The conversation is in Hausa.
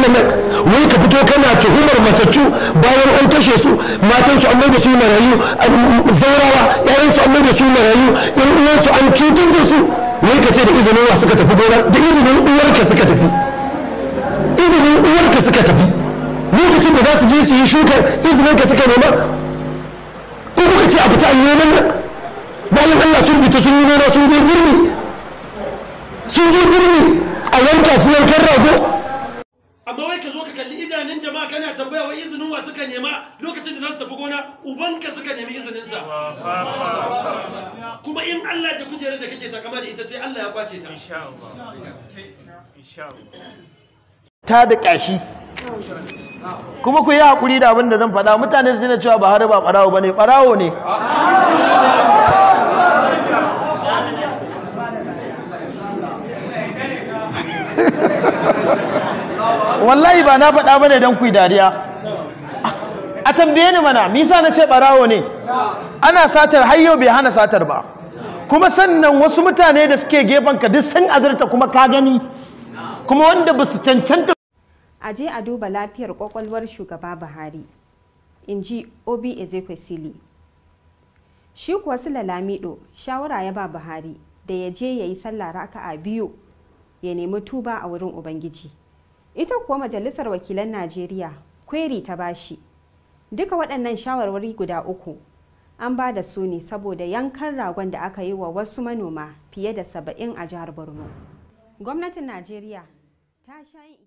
aljanna nan? Wai ka fito kana tuhumar matattu bayan an kashe su, matan su an mai da su marayu, zaurawa, ƴaƴan su an mai da su marayu, ƴan uwan su an cutar da su. Wai ka ce da izinin wa suka tafi gona? Da izinin uwarka suka tafi, izinin uwarka suka tafi. Lokacin da za su je su yi shukar, izinin ka suka nema? Ko kuka ce a fita an yi noman nan? Bayan Allah sun fita sun yi noma, sun zo girbi, sun zo girbi, a yanka su yankan rago. Amma wai ka zo ka kalli idanun jama'a kana tambaya wai izinin wa suka nema lokacin da za su tafi gona? Ubanka suka nemi izininsa. Kuma in Allah da kujerar da kake takama da ita, sai Allah ya kwace ta. Insha Allah. Insha Allah. Ta da ƙyashi. Kuma ku yi haƙuri da abin da zan faɗa, mutane su dina cewa Buhari ba ɓarawo ba ne, ɓarawo ne. Wallahi ba na faɗa ba ne don ku yi dariya. A tambaye ni mana, misa na ce ɓarawo ne? Ana satar har yau, bai hana satar ba. Kuma sannan wasu mutane da suke gefen ka duk sun azurta, kuma ka gani, kuma wanda ba su cancanta. A je a duba lafiyar kwakwalwar Shugaba Buhari, in ji Obi Ezekwesili. Shi kuwa Sula Lamido shawara ya ba Buhari da ya je ya yi sallah raka'a biyu, ya nemi tuba a wurin Ubangiji. Ita kuwa Majalisar Wakilan Najeriya kweri ta bashi. Duka waɗannan shawarwari guda uku an ba da su ne saboda yankan ragon da aka yi wa wasu manoma fiye da 70 a jihar Borno. Gwamnatin Najeriya ta sha yin